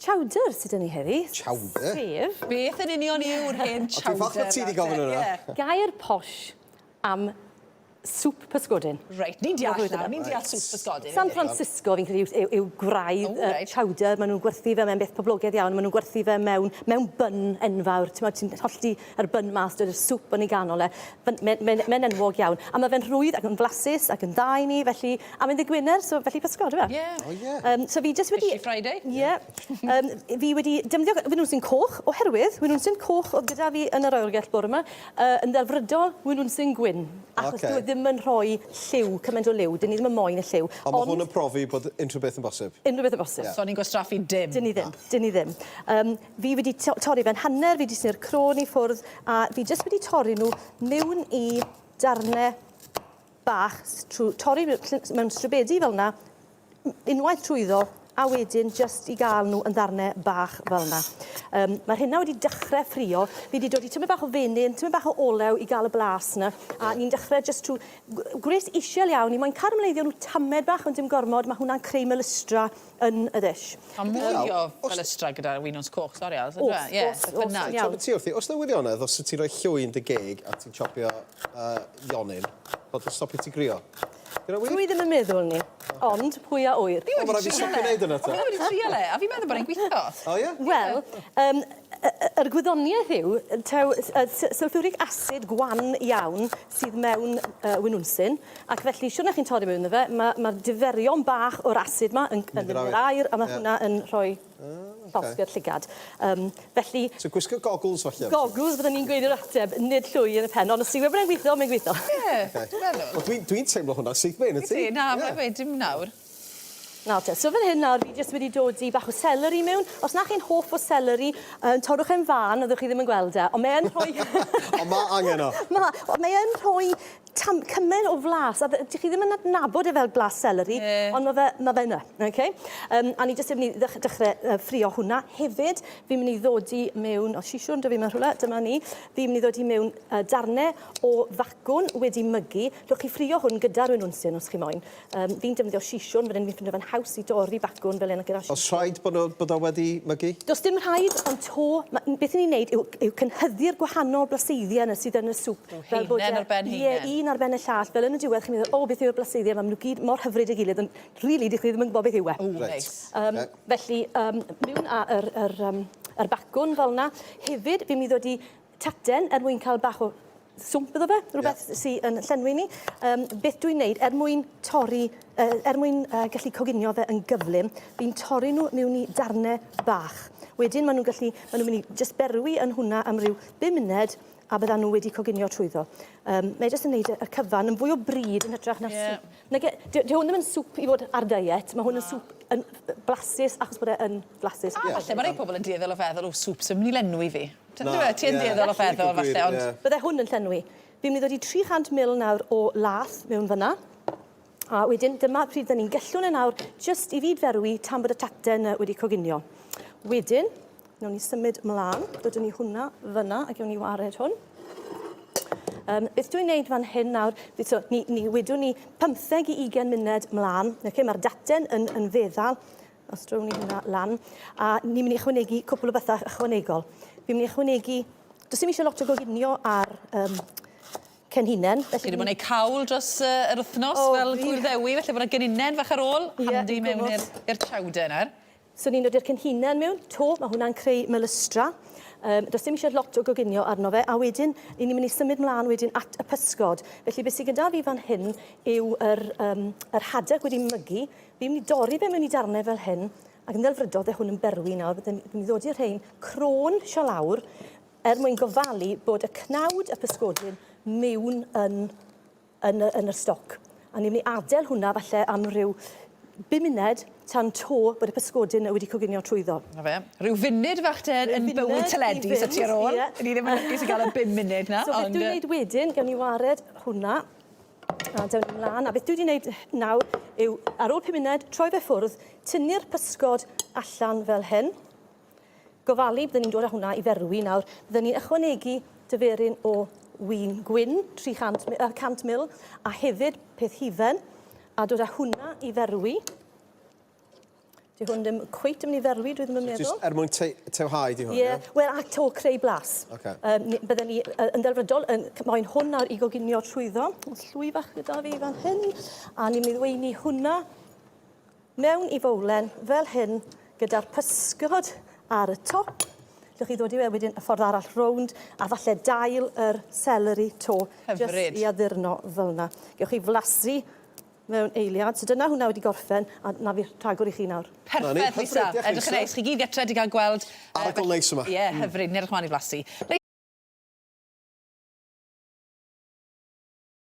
Chowder sydd 'da ni heddi. Chowder? Sef... Beth yn union yw'r hen chowder? Dwi'n falch bod ti 'di gofyn hwnna. Gair posh am sŵp pysgodyn. Reit, ni'n deall nawr, ni'n deall sŵp pysgodyn. San Francisco fi'n credu yw, yw, yw gwraidd oh, right. chowder. Maen nhw'n gwerthu fe, mae'n beth poblogaidd iawn, maen nhw'n gwerthu fe mewn, mewn bun enfawr. Ti'n ti'n hollti yr bun mas, dod y sŵp yn ei ganol e. Mae'n mae, mae enwog iawn. A mae fe'n rhwydd ac yn flasus ac yn dda i ni, felly A mae'n ddydd Gwener, so felly pysgod, yw e? Ie. O ie. So fi jyst wedi... Fishy Friday. Ie. Fi wedi defnyddio winwnsyn coch, oherwydd winwnsyn coch oedd gyda fi yn yr oergell bore yma, yn ddelfrydol winwnsyn gwyn. Achos okay. dyw e ddim yn rhoi lliw, cymaint o liw. Dyn ni ddim yn moyn y lliw. Ond mae hwn yn profi bod unrhyw beth yn bosib. Unrhyw beth yn bosib. Yeah. So ni'n gwastraffu dim. Dyn ni ddim, dyn ni ddim. Fi wedi torri fe'n hanner, fi wedi tynnu'r crôn i ffwrdd, a fi jyst wedi torri nhw mewn i darnau bach trwy torri mewn stribedi fel 'na, unwaith trwyddo, a wedyn jyst i gael nhw yn ddarnau bach fel 'na. Mae'r hynna wedi dechrau ffrio. Fi wedi dod i tymed bach o fenyn, tymed bach o olew i gael y blas 'na, a ni'n dechrau jyst trwy gwres isiel iawn, ni moyn carameleiddio nhw tamed bach ond dim gormod, mae hwnna'n creu melystra yn y ddish. Ma' mwy o felystra gyda winwns coch, sori Alys, on'd yw e? Ie, O's, o's, o's, iawn. Ti wrthi, oes 'na wirionedd os wyt ti'n rhoi llwy yn dy geg a ti'n chopio lionyn, bod yn stopio ti grio? Dyna wir? Dwi ddim yn meddwl 'ny, ond pwy a ŵyr? Fi wedi trio stopio neud hwnna te. Fi wedi trial e, a fi'n meddwl bod e'n gwitho. O ie? Wel, yym, yr gwyddoniaeth yw, taw sylffwrig acid gwan iawn sydd mewn winwnsyn, Ac felly, siwrne chi'n torri mewn iddo fe, ma' ma'r diferion bach o'r asid 'ma yn yn mynd i'r aer a ma' hwnna yn rhoi llosg i'r llygad. Felly... So gwisgo goggles falle? Goggles fydden i'n gweud yw'r ateb, nid llwy yn y pen, ond os ti'n gwybod bod e'n gwitho, mae'n gwitho. Ie, dwi'n meddwl. Wel dwi'n dwi'n teimlo hwnna syth bin, wyt ti? Wyt ti? Na, ma' raid gweud, dim nawr. Nawr te, so fan hyn nawr, fi jyst wedi dod i bach o seleri mewn. Os na chi'n hoff o seleri, torrwch e'n fân, fyddwch chi ddim yn gweld e. Ond mae e'n rhoi... Ond ma' angen o. Ma', ond mae e'n rhoi tam, cymaint o flas, a dych chi ddim yn adnabod e fel blas seleri, yeah. Ond mae fe, ma fe yna. Okay? A ni jyst yn mynd i dechrau ffrio hwnna. Hefyd, fi'n mynd i ddodi mewn, o sisiwn, dy fi mewn rhywle, dyma ni, fi'n mynd i ddodi mewn darnau o facwn wedi mygu. Lwch chi ffrio hwn gyda'r winwnsyn os chi moyn. Fi'n defnyddio sisiwn fan hyn, fi'n ffindo fe'n haws i dorri bacwn fel hyn a gyda sisiwn. Oes rhaid bod nhw, bod o wedi mygu? Does dim rhaid, ond to, ma', beth 'yn ni'n neud yw, yw cynhyddu'r gwahanol blaseiddiau 'na sydd yn y sŵp. Rhyw haenen ar ben haenen. Ie, un ar ben y llall, fel yn y diwedd chi'n meddwl, o, beth yw'r blaseiddiau 'ma, ma' nhw gyd mor hyfryd ei gilydd, ond rili, dych chi ddim yn gwybod beth yw e. O, neis. Felly, mewn â yr, yr, yr bacwn fel 'na. Hefyd, fi'n mynd i ddod i taten er mwyn cael bach o swmp iddo fe, rhywbeth yeah. sydd yn llenwi ni. Beth dwi'n neud, er mwyn torri, er mwyn gallu coginio fe yn gyflym, fi'n torri nhw mewn i darnau bach. Wedyn maen nhw'n gallu, maen nhw'n mynd i just berwi yn hwnna am ryw 5 munud a byddan nhw wedi coginio trwyddo. Mae jyst yn neud y cyfan yn fwy o bryd yn hytrach na yeah. sŵp. Nage, di, di hwn ddim yn sŵp i fod ar diet, mae hwn yn sŵp yn blasus achos bod e yn flasus. A falle mae rhai pobl yn dueddol o feddwl, o, sŵp sy'n mynd i lenwi fi. Na, ie. Ti yn dueddol o feddwl falle, ond... Bydde hwn yn llenwi. Fi'n mynd i ddod i 300 ml nawr o lath mewn fyna. A wedyn dyma pryd dyn ni'n gellwn e nawr jyst i fyd ferwi tan bod y taten wedi coginio. Wedyn, nawn ni symud mlaen, dodwn ni hwnna fyna a gewn ni wared hwn. Beth dwi'n neud fan hyn nawr, so, ni, ni wedwn ni 15 i 20 munud mlaen. Okay, mae'r daten yn, yn feddal. Os drown ni hwnna lan. A ni'n mynd i ychwanegu cwpl o bethau ychwanegol. Fi'n mynd i ychwanegu... Does dim eisiau lot o goginio ar cenhinen. Felly... Chi wedi bod yn gwneud cawl dros yr wythnos oh, fel Gŵyl Ddewi, felly bod yna geninen fach ar ôl, yeah, handi mewn i'r chowder nawr. So ni'n dod i'r cenhinen mewn, to, mae hwnna'n creu melystra. Does dim eisiau lot o goginio arno fe, a wedyn, ni'n mynd i symud mlaen wedyn at y pysgod. Felly beth sydd gyda fi fan hyn yw yr, yr hadeg wedi mygu. Fi'n mynd i dorri fe mewn i darnau fel hyn, ac yn ddelfrydol fe hwn yn berwi nawr, bydden ni'n mynd i ddod i'r rhein crôn sio lawr, er mwyn gofalu bod y cnawd y pysgodyn mewn yn, yn, y, yn yr stoc. A ni'n mynd i adael hwnna falle am ryw 5 munud tan to bod y pysgodyn wedi coginio trwyddo. Na fe. Rhyw funud fach te yn bywyd teledu sa ti ar ôl. Yeah. Ni ddim yn lwcus i gael y 5 munud na. So beth dwi'n gwneud wedyn, gawn ni wared hwnna. A dewn ni mlaen. A beth dwi wedi gwneud nawr yw, ar ôl 5 munud, troi fe ffwrdd, tynnu'r pysgod allan fel hyn. Gofalu, byddwn ni'n dod â hwnna i ferwi nawr. Byddwn ni'n ychwanegu dyferyn o win gwyn, 300, 100 ml, a hefyd peth hufen, a dod â hwnna i ferwi. Di hwn ddim cweit yn mynd i ferwi, dwi ddim yn meddwl. Jyst er mwyn te tewhau di hwn, ie? Yeah. Wel, a to creu blas. Okay. Um, bydden ni yn ddelfrydol yn moyn hwn nawr i goginio trwyddo. Oes llwy fach gyda fi fan hyn. A ni'n mynd i weini hwnna mewn i fowlen fel hyn gyda'r pysgod ar y top. Llwch chi ddod i we wedyn y ffordd arall rownd a falle dail yr celery to. Hyfryd. Jyst i addurno fel yna. Gewch chi flasu mewn eiliad. So dyna hwnna wedi gorffen a 'na fi rhagor i chi nawr. Perffaith Lisa. Edrych yn neis. Chi gyd gytre 'di cael gweld... Arogl neis yma. Ie, hyfryd. Ni'n edrych mlaen i flasu.